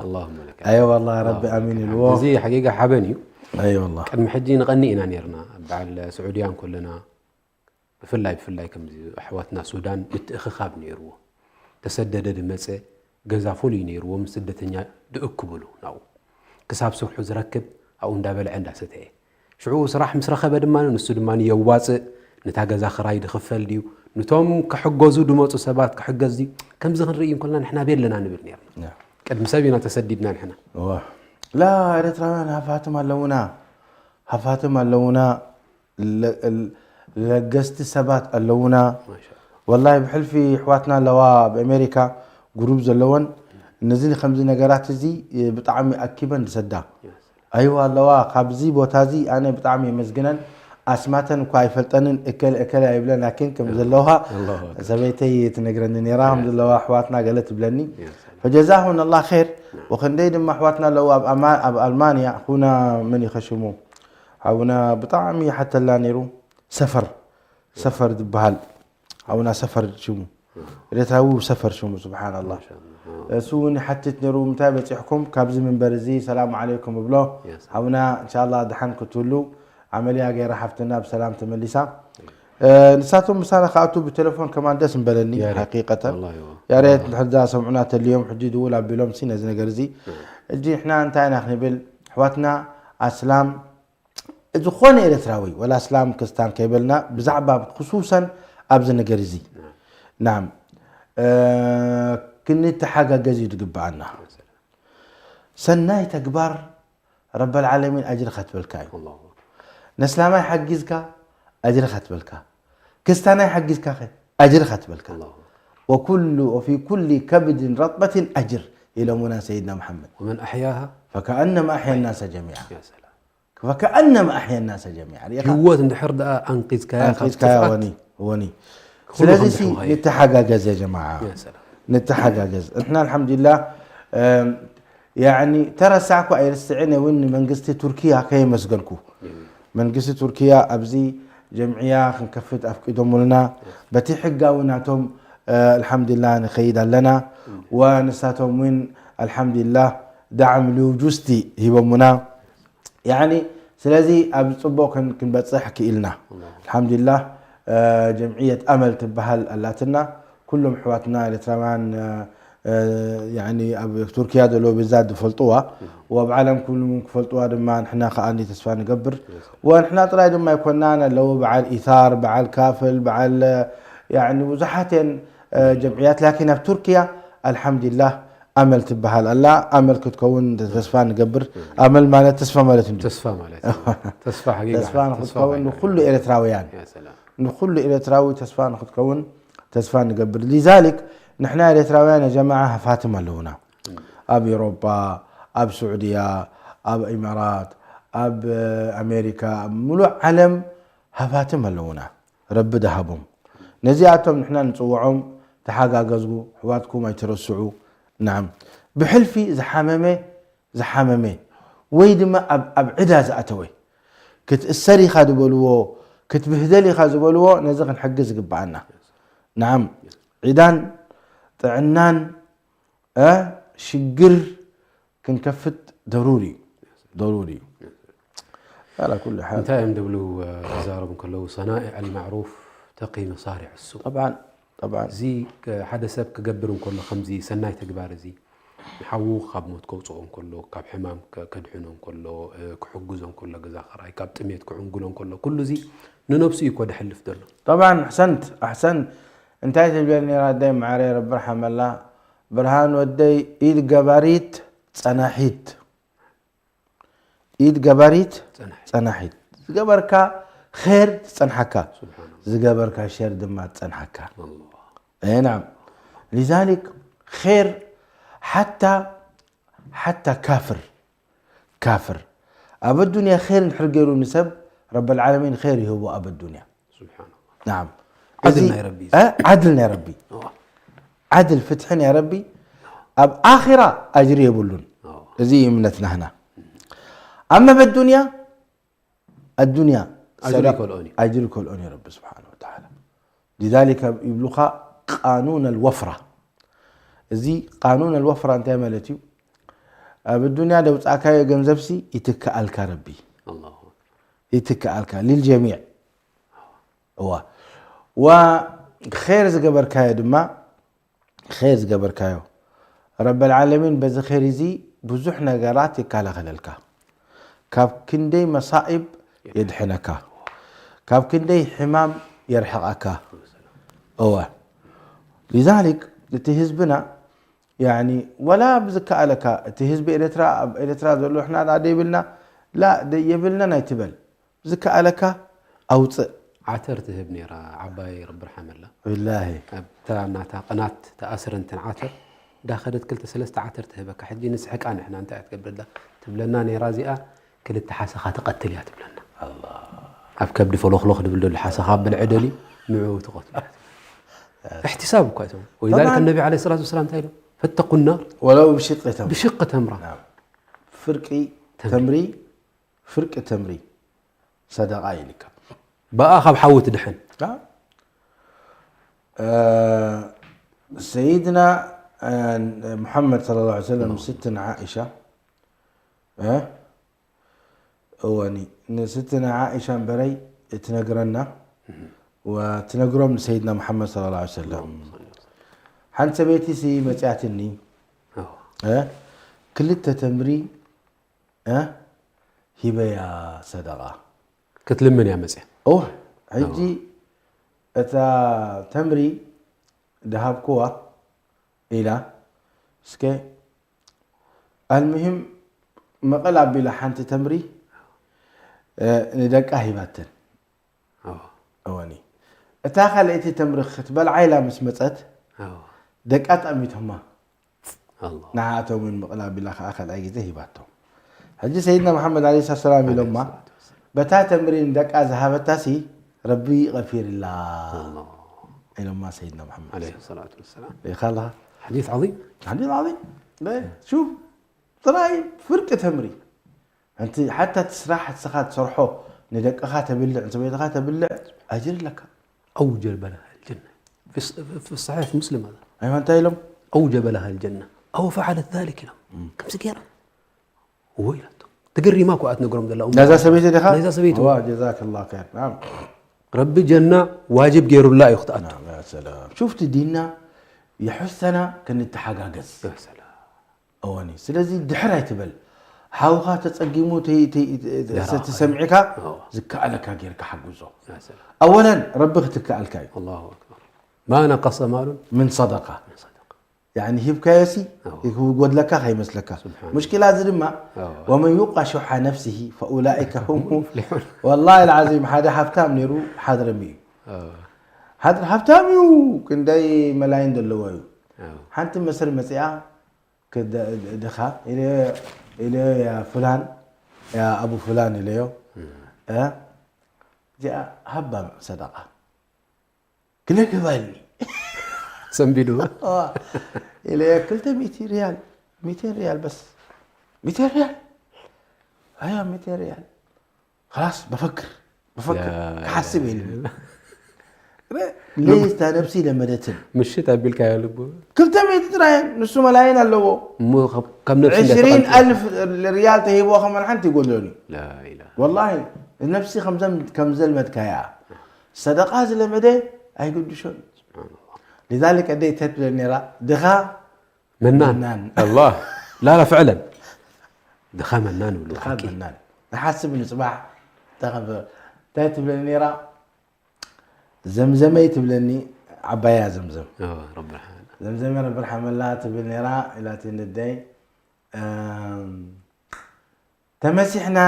ኣየ ዋላሂ፣ ረቢ ኣሚን ኢልዎ። እዚ ሓቂቃ ሓበን እዩ። ኣየ ዋላሂ። ቅድሚ ሕጂ ንቐኒ ኢና ነይርና፣ በዓል ስዑድያ እንከለና ብፍላይ ብፍላይ ከምዚ ኣሕዋትና ሱዳን ምትእኽኻብ ነይርዎ። ተሰደደ ድመጸ ገዛ ፍሉይ ነይርዎ፣ ምስ ስደተኛ ድእክብሉ ናብኡ ክሳብ ስርሑ ዝረክብ ኣብኡ እንዳበልዐ እንዳሰተየ፣ ሽዑ ስራሕ ምስ ረኸበ ድማ ንሱ ድማ የዋፅእ፣ ነታ ገዛ ክራይ ድኽፈል ድዩ፣ ንቶም ክሕገዙ ድመፁ ሰባት ክሕገዝ ድዩ? ከምዚ ክንርኢ እንኮልና ንሕና ቤለና ንብል ነርና። ቅድሚ ሰብ ኢና ተሰዲድና ንሕና። ላ፣ ኤርትራውያን ሃፋትም ኣለውና፣ ሃፋትም ኣለውና። ለገስቲ ሰባት ኣለውና። ወላሂ ብሕልፊ ኣሕዋትና ኣለዋ ኣብ ኣሜሪካ ጉሩብ ዘለወን፣ ነዚ ከምዚ ነገራት እዚ ብጣዕሚ ኣኪበን ዝሰዳ ኣይዋ ኣለዋ። ካብዚ ቦታ እዚ ኣነ ብጣዕሚ የመስግነን። ኣስማተን እኳ ኣይፈልጠንን፣ እከለ እከለ ኣይብለን፣ ላኪን ከም ዘለዋ ሰበይተይ ትነግረኒ ነራ፣ ከም ዘለዋ ኣሕዋትና ገለ ትብለኒ። ፈጀዛሁን ኣላ ር። ወክንደይ ድማ ኣሕዋትና ኣለዉ ኣብ ኣልማንያ። ኣኹና መን ይኸሽሙ ሓውና ብጣዕሚ ይሓተላ ነይሩ። ሰፈር፣ ሰፈር ዝበሃል ሓውና ሰፈር ሽሙ። ኤርትራዊ ሰፈር ሽሙ፣ ስብሓንላህ። እሱ እውን ይሓትት ነይሩ፣ "ምንታይ በፂሕኩም ካብዚ መንበር እዚ?" ሰላም ዓለይኩም እብሎ። ሓውና፣ እንሻላ፣ ደሓን ክትህሉ፣ ዓመልያ ገይራ ሓፍትና ብሰላም ተመሊሳ። ንሳቶም ምሳና ክኣቱ ብቴሌፎን ከማን ደስ ምበለኒ። ሓቂቀተን ያሬት፣ ንድሕር እዛ ሰምዑና ተልዮም ሕጂ ድውል ኣቢሎም ሲ ነዚ ነገር እዚ። ሕጂ ንሕና እንታይ ኢና ክንብል? ኣሕዋትና ኣስላም ዝኾነ ኤርትራዊ፣ ወላ እስላም ክርስታን ከይበልና፣ ብዛዕባ ክሱሰን ኣብዚ ነገር እዚ፣ ናም፣ ክንተሓጋገዝ እዩ ዝግብኣና። ሰናይ ተግባር ረበል ዓለሚን ኣጅሪ ከትበልካ እዩ። ነስላማይ ሓጊዝካ ኣጅሪ ከትበልካ፣ ክስታናይ ሓጊዝካ ኸ ኣጅሪ ከትበልካ። ወኩሉ ወፊ ኩሊ ከብድን ረጥበትን ኣጅር ኢሎምና ሰይድና መሓመድ። ወመን ኣሕያሃ ፈከኣነማ ኣሕያ ናሰ ጀሚዓ። ፈከኣነማ ኣሕያ ናሰ ጀሚዓ። ርኢኻ? ህይወት እንድሕር ደኣ ኣንቂዝካያ ካብ ኣንቂዝካያ ጥፍኣት ወኒ፣ ወኒ። ኩሉ ስለዚ ሲ ክንድሕን ኸይድ። ንተሓጋገዝ ያ ጀማዓ። ያ ሰላም። ንተሓጋገዝ። ንሕና ኣልሓምዱሊላህ፣ እም፣ ያዕኒ ተረሳዕኩ ኣይርስዕን እውን ንመንግስቲ ቱርኪያ ከየመስገንኩ። መንግስቲ ቱርኪያ ኣብዚ ጀምዕያ ክንከፍት ኣፍቂዶሙልና። በቲ ሕጋዊ ናቶም፣ እ፣ ኣልሓምዱሊላህ ንኸይድ ኣለና። ወንሳቶም እውን ኣልሓምዱሊላህ ዳዕም ልውጁስቲ ሂቦሙና። ያዕኒ ስለዚ ኣብ ጽቡቕ ክን-፣ ክንበጽሕ ክኢልና። ኣልሓምዱሊላህ፣ እ፣ ጀምዕየት ኣመል ትበሃል ኣላትና። ኩሎም ኣሕዋትና ኤርትራውያን፣ እ፣ እ፣ ያዕኒ ኣብ ቱርኪያ ዘለዉ ብዛት ዝፈልጥዋ፣ ወኣብ ዓለም ኩሉ ክፈልጥዋ ድማ ንሕና ከኣ ተስፋ ንገብር። ወንሕና ጥራይ ድማ ኣይኮናን ኣለዉ፣ በዓል ኢታር፣ በዓል ካፍል፣ በዓል፣ እ፣ ያዕኒ ብዙሓት እየን፣ እ፣ ጀምዕያት። ላኪን ኣብ ቱርኪያ ኣልሓምዱሊላህ ኣመል ትበሃል ኣላ። ኣመል ክትከውን ተስፋ ንገብር። ኣመል ማለት ተስፋ ማለት እንድዩ። ተስፋ ማለት እዩ። ተስፋ ሓቂቃ፣ ተስፋ ተስፋ ንክትከውን ማለት ንኩሉ እዩ። ኤርትራውያን፣ ያ ሰላም። ንኩሉ ኤርትራዊ ተስፋ ንክትከውን ተስፋ ንገብር። ሊዛሊክ ንሕና ኤርትራውያን ያ ጀማዓ ሃፋትም ኣለውና። ኣብ ኤውሮጳ፣ ኣብ ስዑድያ፣ ኣብ ኢማራት፣ ኣብ ኣሜሪካ፣ ኣብ ምሉእ ዓለም ሃፋትም ኣለውና። ረቢ ደሃቦም። ነዚኣቶም ንሕና ንጽውዖም፣ ተሓጋገዝጉ፣ ኣሕዋትኩም ኣይትረስዑ። ናም፣ ብሕልፊ ዝሓመመ፣ ዝሓመመ ወይ ድማ ኣብ፣ ኣብ ዕዳ ዝኣተወ፣ ክትእሰር ኢኻ ዝበልዎ፣ ክትብህደል ኢኻ ዝበልዎ፣ ነዚ ክንሕግዝ ዝግብኣና። ናም፣ ዕዳን ጥዕናን፣ እ፣ ሽግር ክንከፍት ደሩሪ እዩ። ደሩሪ እዩ። ዓላ ኩሉ ሓል። እንታይ እዮም ዝብሉ፣ እ፣ ክዛረቡ እንከለዉ፣ "ሰናኢዕ ኣልማዕሩፍ ተቂ መሳሪዕ ሱ." ጠብዓን፣ ጠብዓን። እዚ፣ እ፣ ሓደ ሰብ ክገብር እንከሎ፣ ከምዚ ሰናይ ተግባር እዚ፣ ንሓዉ ካብ ሞት ከውጽኦ እንከሎ፣ ካብ ሕማም ከ-፣ ከድሕኖ እንከሎ፣ እ፣ ክሕግዞ እንከሎ፣ ገዛ ኽራይ ካብ ጥሜት ክዕንግሎ እንከሎ፣ ኩሉ እዚ ንነብሱ እዩ እኮ ደሕልፍ ዘሎ። ጠብዓን፣ ኣሕሰንት፣ ኣሕሰንት። እንታይ ትብል ነይራ ኣደይ መዓረይ፣ ረቢ ርሓመላ፣ ብርሃን ወደይ፣ ኢድ ገባሪት ጸናሒት። ኢድ ገባሪት ጸናሒት። ጸናሒት። ዝገበርካ ኼር ትጸንሓካ። ሱብሓነላህ። ዝገበርካ ሸር ድማ ትጸንሓካ። ኣላህ። እ፣ ናም። ሊዛሊክ ኼር ሓታ፣ ሓታ ካፍር፣ ካፍር ኣብ ኣዱንያ ኼር እንድሕር ገይሩ ንሰብ፣ ረበል ዓለሚን ኼር ይህቦ ኣብ ኣዱንያ። ሱብሓነላህ። ናም። ዓድል እዚ፣ ናይ ረቢ። እ፣ ዓድል ናይ ረቢ። እዋ። ዓድል ፍትሒ ናይ ረቢ ኣብ ኣኺራ ኣጅሪ የብሉን። እዚ እዩ እምነትና ህና። ኣመ በዱንያ ኣዱንያ ኣጅሪ ይከልኦን እዩ። ኣጅሪ ይከልኦን እዩ ረቢ ስብሓን ወተዓላ። ሊዛሊከ ይብሉኻ ቃኑን ኣልወፍራ። እዚ ቃኑን ኣልወፍራ እንታይ ማለት እዩ? ኣብ ኣዱንያ ደውፃእካዮ ገንዘብሲ ይትክኣልካ ረቢ። ኣላሁ ይትክኣልካ ሊልጀሚዕ። እዋ ወ ኸይር ዝገበርካዮ ድማ ኸይር ዝገበርካዮ ረበል ዓለሚን በዚ ኸይር እዚ ብዙሕ ነገራት ይከላኸለልካ። ካብ ክንደይ መሳኢብ የድሕነካ። ካብ ክንደይ ሕማም የርሕቐካ። እወ ሊዛሊክ እቲ ህዝብና ያኒ ወላ ብዝከኣለካ እቲ ህዝቢ ኤርትራ ኣብ ኤርትራ ዘሎ ሕና ዳ ደይብልና ላ ደየብልናን ኣይትበል። ብዝከኣለካ ኣውፅእ። ዓተር ትህብ ነይራ ዓባይ ረቢ ርሓመላ። ብላሂ ኣብታ ናታ ቅናት ተኣስረንትን ዓተር ዳኸደት ክልተ ሰለስተ ዓተር ትህበካ። ሕጂ ንስሕቃ ንሕና እንታይ እያ ትገብርላ ትብለና ነይራ እዚኣ ክልተ ሓሰኻ ትቐትል እያ ትብለና። ኣብ ከብዲ ፈሎኽሎኽ ድብል ደሉ ሓሰኻ ብልዐ ደልዩ ንዕኡ ትቐትሉ። እሕትሳብ እኳ እቶም ወሊዛሊከ ነቢ ዓለ ሰላት ወሰላም እንታይ ኢሎም? ፈተቁ ናር ወለው ብሽቅ ተምር ብሽቅ ተምራ ፍርቂ ተምሪ ፍርቂ ተምሪ ሰደቃ ይልካ። ብኣ ካብ ሓዊ ትድሕን። ሰይድና ሙሐመድ صلى الله عليه وسلم ስትነ ዓኢሻ እወኒ ንስትነ ዓኢሻ እምበረይ ትነግረና ወትነግሮም ንሰይድና ሙሐመድ صلى الله عليه وسلم ሓንቲ ሰበይቲ ሲ መፅያትኒ ክልተ ተምሪ ሂበያ ሰደቃ ክትልምን እያ መፅያ። እወ ሕጂ እታ ተምሪ ድሃብክዋ ኢላ እስከ ኣልምሂም መቐል ኣቢላ ሓንቲ ተምሪ ንደቃ ሂባተን። እወኒ እታ ካልኣይቲ ተምሪ ክትበልዓ ኢላ ምስ መፀት ደቃ ጠሚቶማ ንዓኣቶም እውን ምቕላብ ኢላ ከዓ ካልኣይ ግዜ ሂባቶም። ሕጂ ሰይድና መሓመድ ዓለይሂ ሰላም ኢሎማ በታ ተምሪ ንደቃ ዝሃበታሲ ረቢ ይቐፊርላ ኢሎማ ሰይድና መሓመድ ዓለይሂ ሰላቱ ወሰላም። ሪኢኻ ኣለኻ? ሓዲስ ዓዚም። ሓዲስ ዓዚም። ሹፍ ጥራይ ፍርቂ ተምሪ ኣንቲ ሓታ እቲ ስራሕ ንስኻ ትሰርሖ ንደቅኻ ተብልዕ ንሰበይትኻ ተብልዕ ኣጅር ኣለካ። أوجب لها الجنة في الص- في الصحيح في مسلم هذا. ኣይዋ እንታይ ኢሎም أوجب لها الجنة أو فعلت ذلك ኢሎም። ከምዚ ገይራ እዎ ኢላቶ። ተገሪማ እኮ እያ ትነግሮም ዘላ ኡም ነዛ ሰበይቲ ዲኻ ነዛ ሰበይቲ ዋ ጀዛክ ላ ኸይር ናም ረቢ ጀና ዋጅብ ገይሩላ እዩ ክትኣቱ። ናም ያ ሰላም ሹፍቲ ዲንና የሑሰና ክንተሓጋገዝ ያ ሰላም እወኒ ስለዚ ድሕር ኣይትበል ሓውኻ ተፀጊሙ ተይ- ተይ- ተሰሚዕካ ዝከኣለካ ጌርካ ሓግዞ ያ ሰላም። ኣወለን ረቢ ክትከኣልካ እዩ الله أكبر ما نقص مال ምን ሰደቃ من صدقة. ያኒ ሂብካዮሲ ኣዎ። ክጎድለካ ከይመስለካ ስብሓን ሙሽኪላ እዚ ድማ ኣዎ። ومن يوق شح نفسه فأولئك هم المفلحون. والله العظيم ሓደ ሃብታም ነይሩ ሓድረሚ እዩ ኣዎ። ሓድር ሃብታም እዩ ክንደይ መላይን ዘለዎ እዩ ኣዎ። ሓንቲ መስር መፅኣ ክደ- ድኻ ኢለዮ ኢለዮ ያ ፍላን ያ ኣቡ ፍላን ኢለዮ እ? እዚኣ ሃባ ሰደቃ ክልክባልኒ ሰንቢዱ ኢለዮ ክልተ ሚእቲ ሪያል ሚቴን ሪያል በስ ሚቴን ሪያል ኣያ ሚቴን ሪያል خلاص بفكر بفكر لا. ክሓስብ ኢሉ ሌስታ ነብሲ ለመደትን ምሽት ኣቢልካ ልቡ ክልተ ሚእቲ ጥራይ ንሱ መላይን ኣለዎ እሞ ካብ- ካብ ነብሲ ዕሽሪን እንዳተቐንጠ- ኣልፍ ሪያል ተሂብዎ ከማን ሓንቲ ይጎድሎኒ لا إله ወላሂ ነብሲ ከምዘም- ከምዘልመድካያ ሰደቃ ዝለመደ ኣይግድሾን لذلك ኣደይ እንታይ ትብለኒ ነራ ድኻ መናን መናን። الله لا لا فعلا ድኻ መናን ይብሉ ድኻ ሓቂ መናን ንሓስብ ንፅባሕ እንታይ ከም- እንታይ ትብለኒ ነራ ዘምዘመይ ትብለኒ ዓባያ ዘምዘም ኣዎ፣ ረቢ ርሓመና። ዘምዘመ ረቢ ርሓመላ ትብል ነራ ኢላትኒ ኣደይ እም፣ ተመሲሕና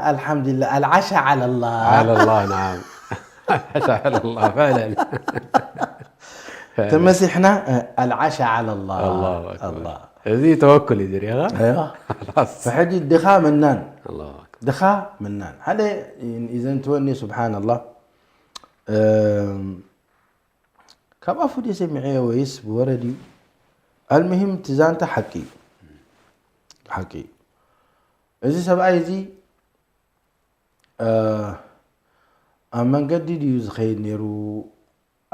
ኣልሓምዱሊላህ ኣልዓሻ ዓለላህ على الله نعم عاش على الله فعلا ተመሲሕና እ፣ ኣልዓሻ ዓለላህ الله أكبر ኣላህ እዚ ተወኩል እዩ ዝሪኢኻ ኣይዋ خلاص ሕጂ ድኻ መናን الله أكبر ድኻ መናን ሓደ ኢዘንትወኒ ስብሓንላህ እም፣ ካብ ኣፉ ድየ ሰሚዐዮ ወይስ ብወረ ድዩ ኣልሙሂም እቲ ዛንታ ሓቂ እዩ። ሓቂ እዩ። እዚ ሰብኣይ እዚ ኣብ መንገዲ ድዩ ዝኸይድ ነይሩ፣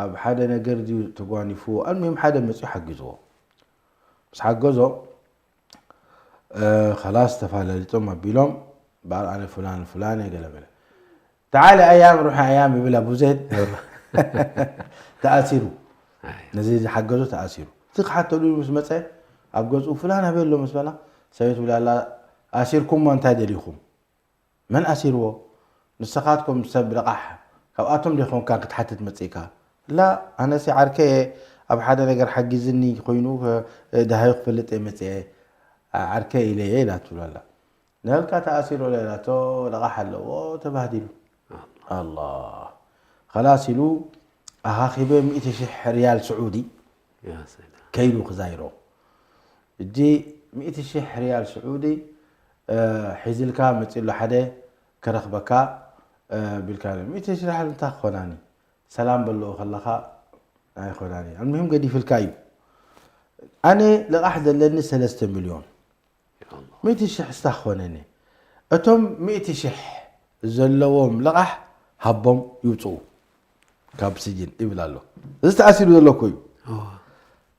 ኣብ ሓደ ነገር ድዩ ተጓኒፍዎ? ኣልሙሂም ሓደ መፅኡ ሓጊዝዎ። ምስ ሓገዞ ከላስ ተፋላሊጦም ኣቢሎም፣ በዓል ኣነ ፍላን ፍላን እየ ገለ በለ። ተዓለ ኣያም ሩሒ ኣያም ይብል ኣቡ ዜድ። ተኣሲሩ። ነዚ ዝሓገዞ ተኣሲሩ። እቲ ክሓተሉ ምስ መፀ ኣብ ገዝኡ ፍላን ኣበይ ኣሎ ምስ በላ ሰበይቱ ብላ ኣላ ኣሲርኩሞ እንታይ ደሊኹም? መን ኣሲርዎ? ንስኻትኩም ሰብ ልቓሕ ካብኣቶም ዲኹምካ ክትሓትት መጺእካ? ላ ኣነሲ ዓርከየ ኣብ ሓደ ነገር ሓጊዝኒ ኮይኑ ደሃዩ ክፈልጥ እየ መጺአ ዓርከይ ኢለየ ኢላ ትብሎ ኣላ። ንህልካ ተኣሲሩ ኢላቶ ልቓሕ ኣለዎ ተባህዲሉ። ኣላ ኸላስ ኢሉ ኣኻኺበ ሚእቲ ሽሕ ሪያል ስዑዲ ከይዱ ክዛይሮ። እጂ ሚእቲ ሽሕ ሪያል ስዑዲ ሒዝልካ መፂሉ ሓደ ክረኽበካ ቢልካ ሚእቲ ሽሕ ሪያል እንታይ ክኾናኒ ሰላም በልኦ ከለኻ ኣይኾናኒ ኣልሙሂም ገዲፍልካ እዩ። ኣነ ልቓሕ ዘለኒ ሰለስተ ሚልዮን ሚእቲ ሽሕ ስታ ክኾነኒ እቶም ሚእቲ ሽሕ ዘለዎም ልቓሕ ሃቦም ይውፅኡ ካብ ስጅን ይብል ኣሎ። እዚ ተኣሲሩ ዘሎ እኮ እዩ።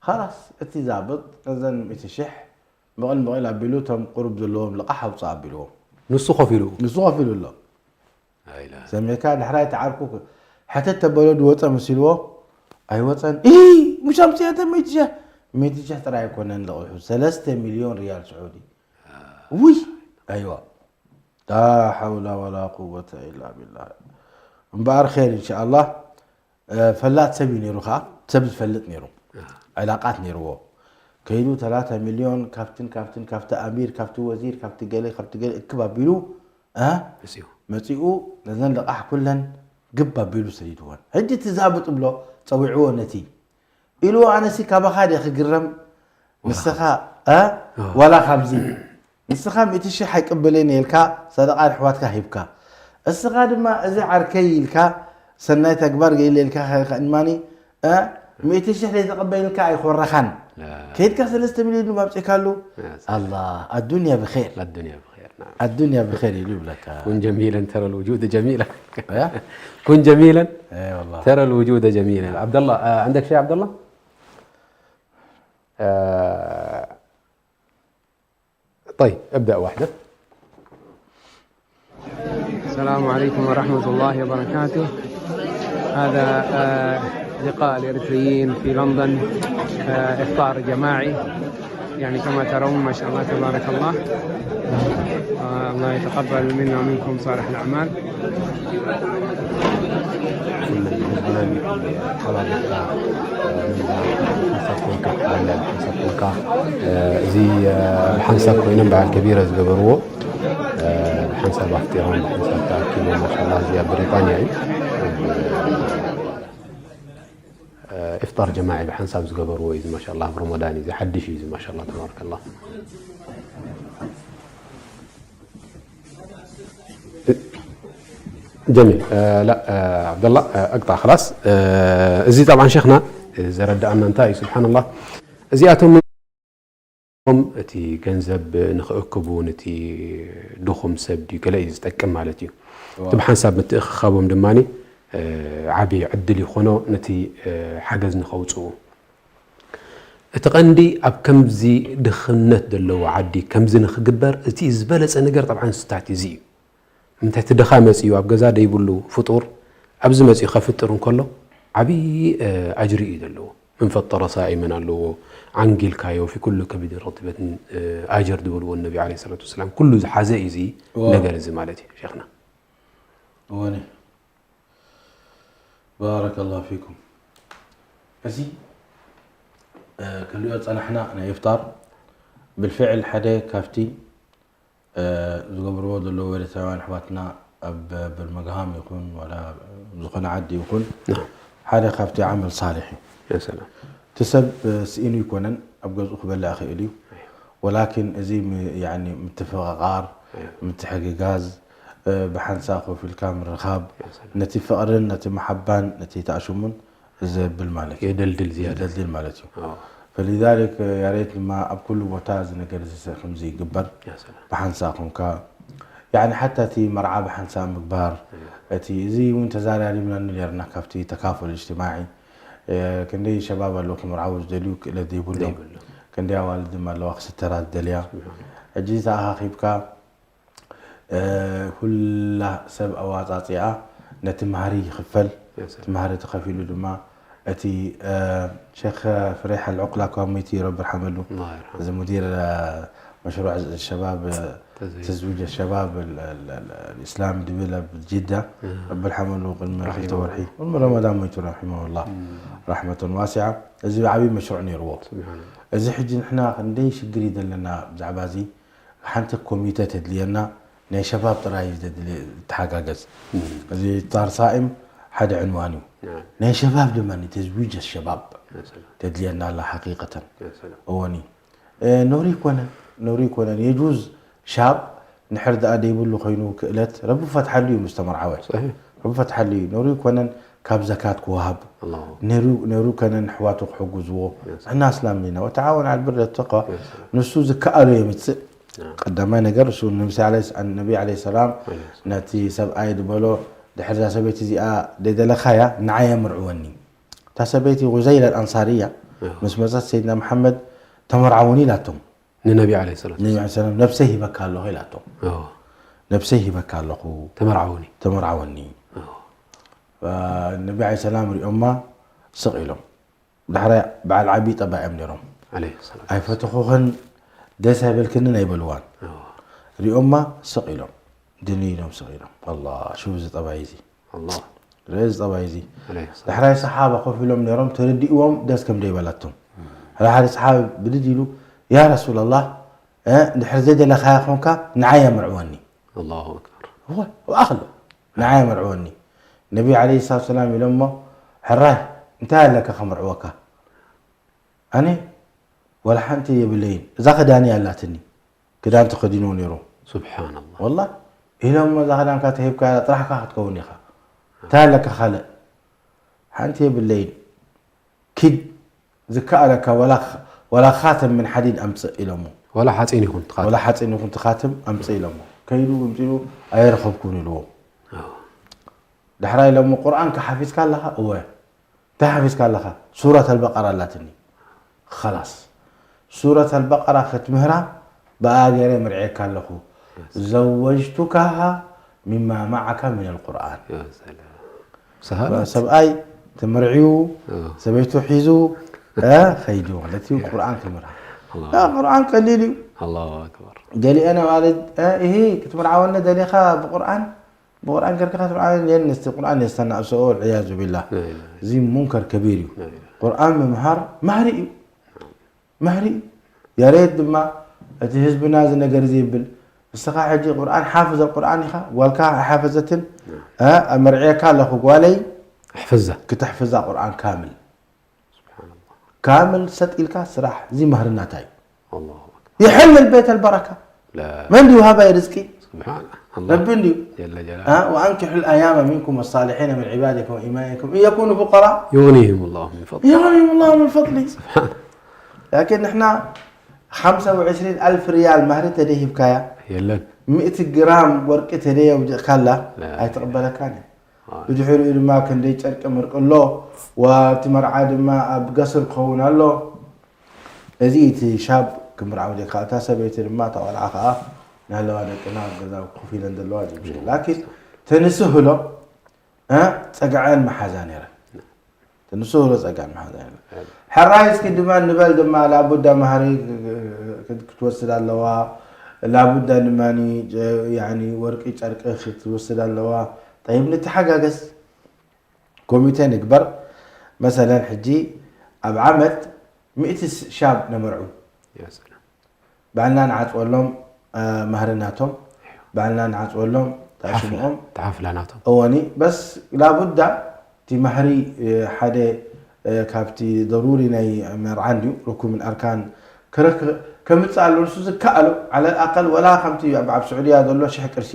ኻላስ እቲ ዛብጥ ነዘን ሚእቲ ሽሕ መቐል መቐል ኣቢሉ እቶም ቁሩብ ዘለዎም ልቓሕ ኣውፅእ ኣቢልዎም። ንሱ ከፊሉ ንሱ ከፊሉ ኣሎ። ሰሚዕካ ድሕራይ ተዓርኩ ሕተት ተበሎ ድወፀ መሲልዎ ኣይወፀን። ኢ ሙሽ ኣምፅኦ እተ ሚእቲ ሽሕ ሚእቲ ሽሕ ጥራይ ኣይኮነን ልቑሑ ሰለስተ ሚልዮን ሪያል ስዑዲ። ውይ ኣይዋ ላ ሓውላ ወላ ቁወተ ኢላ ቢላ። እምበኣር ኸይር እንሻኣላህ ፈላጥ ሰብ እዩ ነይሩ ከዓ ሰብ ዝፈልጥ ነይሩ ዕላቃት ነይርዎ ከይዱ ተላተ ሚልዮን ካብትን ካብትን ካብቲ ኣሚር ካብቲ ወዚር ካብቲ ገለ ካብቲ ገለ እክብ ኣቢሉ እ መፂኡ ነዘን ልቓሕ ኩለን ግብ ኣቢሉ ሰዲድወን። ሕጂ እቲ ዛብጥ ብሎ ፀዊዕዎ ነቲ ኢልዎ ኣነሲ ካባኻ ድየ ክግረም ንስኻ እ ዋላ ካብዚ ንስኻ ሚእቲ ሽሕ ኣይቅበልን እየ ኢልካ ሰደቃ ንሕዋትካ ሂብካ እስኻ ድማ እዚ ዓርከይ ኢልካ ሰናይ ተግባር ገይለ ኢልካ ከ- ከ- እማኒ እ ሚእቲ ሽሕ ዘይተቐበልካ ኣይኮረኻን ከይድካ ሰለስተ ሚልዮን ድማ ኣምፂእካሉ ኣላ ኣዱንያ ብኸይር الدنيا بخير نعم ኣዱንያ ብኸይር ኢሉ ይብለካ كن جميلا ترى الوجود جميلا كن جميلا اي والله ترى الوجود جميلا عبد الله آه، عندك شيء عبد الله آه، طيب ابدا واحده السلام عليكم ورحمة الله وبركاته. هذا آه، لقاء الإريتريين في لندن، آه، إفطار جماعي. يعني كما ترون ما شاء الله تبارك الله. آه، الله يتقبل منا ومنكم صالح الأعمال. እዚ ብሓንሳብ ኮይኖም በዓል ከቢረ ዝገበርዎ ሓንሳብ ኣፍጢሮም ሓንሳብ ተኣኪቦም ማሻላ እዚኣ ብሪጣንያ እዩ ኢፍጣር ጀማዒ ብሓንሳብ ዝገበርዎ እዩ ማሻላ ኣብ ረመዳን እዩ ሓድሽ እዩ ማሻላ ተባረከላ ጀሚል ላ ዓብደላ ኣቅጣ ክላስ እዚ ጠብዓን ሸክና ዘረዳኣና እንታይ እዩ ስብሓንላ እዚኣቶም ም እቲ ገንዘብ ንኽእክቡ ነቲ ድኹም ሰብ ድዩ ገለ እዩ ዝጠቅም ማለት እዩ እቲ ብሓንሳብ ምትእኽኻቦም ድማ ዓብዪ ዕድል ይኾኖ ነቲ ሓገዝ ንኸውፅኡ እቲ ቀንዲ ኣብ ከምዚ ድኽነት ዘለዎ ዓዲ ከምዚ ንኽግበር እቲ ዝበለፀ ነገር ጠብዓ ንስታት እዚ እዩ ምንታይ እቲ ድኻ መፂኡ ኣብ ገዛ ደይብሉ ፍጡር ኣብዚ መፂኡ ከፍጥር እንከሎ ዓብዪ ኣጅሪ እዩ ዘለዎ من فطر صائما ኣለዎ ዓንጊልካዮ في كل كبد رطبة ኣጀር ዝበልዎ ነቢ عليه الصلاة والسلام ኩሉ ዝሓዘ እዩ እዚ ነገር እዚ ማለት እዩ ሸይኽና እወኒ ባረከ ላሁ ፊኩም እዚ ክንሪኦ ዝፀናሕና ናይ ኢፍጣር ብልፍዕል ሓደ ካብቲ ዝገብርዎ ዘለዉ ኤርትራውያን ኣሕዋትና ኣብ በርመግሃም ይኹን ዋላ ዝኾነ ዓዲ ይኹን ሓደ ካብቲ ዓመል ሳልሕ እዩ። እቲ ሰብ ስኢኑ ይኮነን ኣብ ገዝኡ ክበልዕ ይኽእል እዩ። ወላኪን እዚ ምትፍቕቓር፣ ምትሕግጋዝ፣ ብሓንሳእ ኮፍ ኢልካ ምርኻብ ነቲ ፍቕርን ነቲ መሓባን ነቲ ተኣሽሙን ዘብል ማለት እዩ። የደልድል ዝያዳ። የደልድል ማለት እዩ። فلذلك يا ريت ድማ ኣብ ኩሉ ቦታ እዚ ነገር እዚ ከምዚ ይግበር። ብሓንሳእ ኮንካ ያኒ ሓታ እቲ መርዓ ብሓንሳእ ምግባር እቲ እዚ እውን ተዛራሪብናሉ ነርና ካብቲ ተካፉል እጅትማዒ ክንደይ ሸባብ ኣለዉ ክምርዓዉ ዝደልዩ ክእለት ዘይብሎም ክንደይ ኣዋልድ ድማ ኣለዋ ክስተራ ዝደልያ ሕጂ ተኣኻኺብካ ኩላ ሰብ ኣዋፃፂኣ ነቲ ማህሪ ይኽፈል እቲ ማህሪ ተኸፊሉ ድማ እቲ ሸክ ፍሬ ሓልዑቅላ እኳ ሞይቱ ረቢ ርሓመሉ እዚ ሙዲር መሽሩዕ ሸባብ ተዝዊጅ ሸባብ ልእስላም ድብል ኣብ ጅዳ ረቢ ርሓመሉ ቅድሚ ክልተ ወርሒ ቅድሚ ረመዳን ሞይቱ ረሒመሁላ ራሕመተን ዋሲዓ እዚ ዓብዪ መሽሩዕ ነይርዎ እዚ ሕጂ ንሕና ክንደይ ሽግር እዩ ዘለና ብዛዕባ እዚ ሓንቲ ኮሚተ ተድልየና ናይ ሸባብ ጥራይ እዩ ዘድሊ ተሓጋገዝ እዚ ኢፍጣር ሳኢም ሓደ ዕንዋን እዩ ናይ ሸባብ ድማ ተዝዊጅ ሸባብ ተድልየና ኣላ ሓቂቀተን እወኒ ነውሪ ይኮነን ነውሪ ይኮነን የጁዝ ሻብ ንድሕር ደኣ ደይብሉ ኮይኑ ክእለት ረቢ ፈትሓሉ እዩ ምስ ተመርዓወ ረቢ ፈትሓሉ እዩ ነውሪ ይኮነን ካብ ዘካት ክወሃብ ነሩ ከነን ኣሕዋቱ ክሕግዝዎ ንሕና ኣስላም ኢና ወተዓወን ዓል ብር ወተቅዋ ንሱ ዝከኣሎ የምፅእ ቀዳማይ ነገር እሱ ነቢ ዓለ ሰላም ነቲ ሰብኣይ ዝበሎ ድሕር እዛ ሰበይቲ እዚኣ ደደለኻያ ንዓይ የምርዕወኒ እታ ሰበይቲ ጉዘይላ ኣልኣንሳርያ ምስ መፀት ሰይድና መሓመድ ተመርዓውኒ ኢላቶም ንነቢ ዓለ ሰላም ነቢ ዓለ ሰላም ነብሰይ ሂበካ ኣለኹ ኢላቶም ነብሰይ ሂበካ ኣለኹ ተመርዓውኒ ተመርዓወኒ ነቢ ዓለ ሰላም ሪኦማ ስቕ ኢሎም ዳሕራይ በዓል ዓብዪ ጠባይ እዮም ነይሮም። ኣይፈተኹኽን ደስ ኣይበልክንን ኣይበልዋን። ሪኦማ ስቕ ኢሎም ድንይ ኢሎም ስቕ ኢሎም። ኣላ ሽው እዚ ጠባይ እዚ ርእ እዚ ጠባይ እዚ። ዳሕራይ ሰሓባ ኮፍ ኢሎም ነይሮም ተረዲእዎም ደስ ከም ደይበላቶም። ሓደ ሓደ ሰሓቢ ብድድ ኢሉ ያ ረሱላላህ እንድሕር ዘይደለኻያ ኾንካ ንዓይ ኣምርዕወኒ። ኣላሁ ኣክበር። እወ ኣብኣ ከሎ ንዓይ ኣምርዕወኒ። ነቢ ዓለይሂ ሰላቱ ወሰላም ኢሎሞ፣ ሕራይ እንታይ ኣለካ ከምርዕወካ? ኣነ ዋላ ሓንቲ የብለይን። እዛ ክዳነይ ኣላትኒ። ክዳን ተኸዲኑ ነይሩ። ሱብሓነላህ። ወላሂ ኢሎሞ፣ እዛ ክዳንካ ተሂብካያ ጥራሕካ ክትከውን ኢኻ። እንታይ ኣለካ ካልእ? ሓንቲ የብለይን። ኪድ ዝከኣለካ ዋላ ኻተም ምን ሓዲድ ኣምፅእ ኢሎሞ። ዋላ ሓፂን ይኹን ትኻተም። ዋላ ሓፂን ይኹን ትኻትም ኣምፅእ ኢሎሞ። ከይዱ ምፅኡ ኣየረኸብኩን ኢልዎ። ዳሕራይ ኢሎሞ ቁርኣን ከ ሓፊዝካ ኣለኻ? እወ። እንታይ ሓፊዝካ ኣለኻ? ሱረት ኣልበቀራ ኣላትኒ። ኸላስ። ሱረት ኣልበቀራ ክትምህራ ብኣ ገይረ ምርዕየካ ኣለኹ። ዘወጅቱካሃ ሚማ ማዓካ ምን ኣልቁርኣን። ሰብኣይ ተመርዕዩ ሰበይቱ ሒዙ ኸይዱ ማለት እዩ። ቁርኣን ክምህራ ቁርኣን ቀሊል እዩ። ገሊአን ኣዋልድ ይሄ ክትምርዓወኒ ደሊኻ ብቁርኣን ብቁርኣን ገርካ ክትምርዓወኒ የንስቲ ቁርኣን የስተናእሰኦ ወልዕያዙ ቢላህ። እዚ ሙንከር ከቢር እዩ። ቁርኣን ምምሃር ማህሪ እዩ። ማህሪ እዩ። ያሬት ድማ እቲ ህዝብና እዚ ነገር እዚ ይብል ንስኻ ሕጂ ቁርኣን ሓፍዝ ቁርኣን ኢኻ ጓልካ ኣይሓፈዘትን ኣመርዕየካ ኣለኹ ጓለይ ኣሕፍዛ ክተሕፍዛ ቁርኣን ካምል ካምል ሰጥ ኢልካ ስራሕ እዚ ማህርና እንታይ እዩ ይሕልል ቤት ኣልበረካ መን ድዩ ሃባይ ርዝቂ ረቢ እንድዩ وأنكحوا الأيامى منكم والصالحين من عبادكم وإمائكم إن يكونوا فقراء يغنيهم الله من فضله يغنيهم الله من فضله لكن ንሕና ሓምሳ ወዕስሪን ኣልፍ ርያል ማህሪ ተደይ ሂብካያ የለን ሚእቲ ግራም ወርቂ ተደይ ኣውዲቕካላ ኣይትቕበለካን እያ ብድሕሪኡ ድማ ክንደይ ጨርቂ ምርቂ ኣሎ ዋቲ መርዓ ድማ ኣብ ገስር ክኸውን ኣሎ እዚ እቲ ሻብ ክምርዓው ጀካ እታ ሰበይቲ ድማ እታ ቆልዓ ከዓ ናለዋ ደቅና ኣብ ገዛ ኮፍ ኢለን ዘለዋ ላኪን ተንስህሎ ፀግዐን መሓዛ ነይረን ንሱ ጸጋ ንሓዛ ሕራይ እስኪ ድማ ንበል ድማ ላቡዳ ማህሪ ክትወስድ ኣለዋ ላቡዳ ድማ ወርቂ ጨርቂ ክትወስድ ኣለዋ ጠይብ ንተሓጋገዝ ኮሚቴ ንግበር መሰለን ሕጂ ኣብ ዓመት ሚእቲ ሻብ ነመርዑ ባዕልና ንዓፅወሎም ማህሪ ናቶም ባዕልና ንዓፅወሎም ሽምኦም ተሓፍላ ናቶም እወኒ በስ ላቡዳ እቲ ማህሪ ሓደ ካብቲ ضروري ናይ መርዓ እንድዩ ركن من أركان ከምፅእ ኣሎ ንሱ ዝከኣሎ على الأقل ወላ ከምቲ ኣብ ስዑድያ ዘሎ ሽሕ ቅርሺ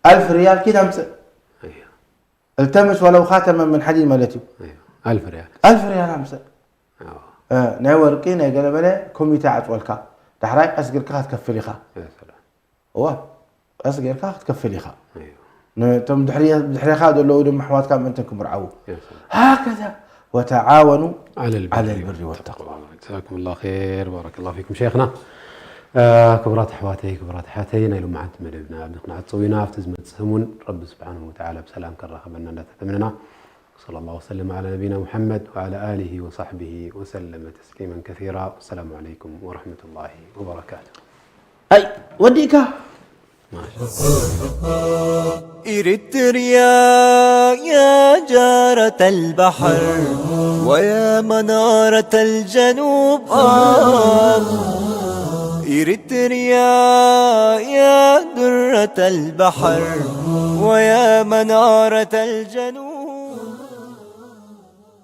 ኣልፍ ርያል ኪድ ኣምፅእ التمس ولو خاتما من حديد ማለት እዩ ኣልፍ ርያል ኣልፍ ርያል ኣምፅእ እ፣ ናይ ወርቂ ናይ ገለመለ ኮሚቴ ዓፅወልካ፣ ዳሕራይ ቀስ ጌርካ ክትከፍል ኢኻ። እዋ፣ ቀስ ጌርካ ክትከፍል ኢኻ። ነቶም ድሕሬኻ ዘለዉ ድማ ኣሕዋትካ ምእንተን ክምርዓዉ። ሃከዛ ወተዓወኑ على البر على البر والتقوى. جزاكم الله خير، بارك الله فيكم شيخنا. ክቡራት ኣሕዋተይ፣ ክቡራት ኣሓተይ፣ ናይ ሎማዓንቲ መደብና ኣብዚ ክንዓጽው ኢና። ኣብቲ ዝመጽእ ሰሙን ረቢ ስብሓንሁ ወተዓላ ብሰላም ከራኸበና እንዳተተመነና፣ صلى الله وسلم على نبينا محمد وعلى آله وصحبه وسلم تسليما كثيرا. والسلام عليكم ورحمة الله وبركاته. ኣይ ወዲእካ إريتريا، يا جارة البحر ويا منارة الجنوب. آه. إريتريا، يا درة البحر ويا منارة الجنوب.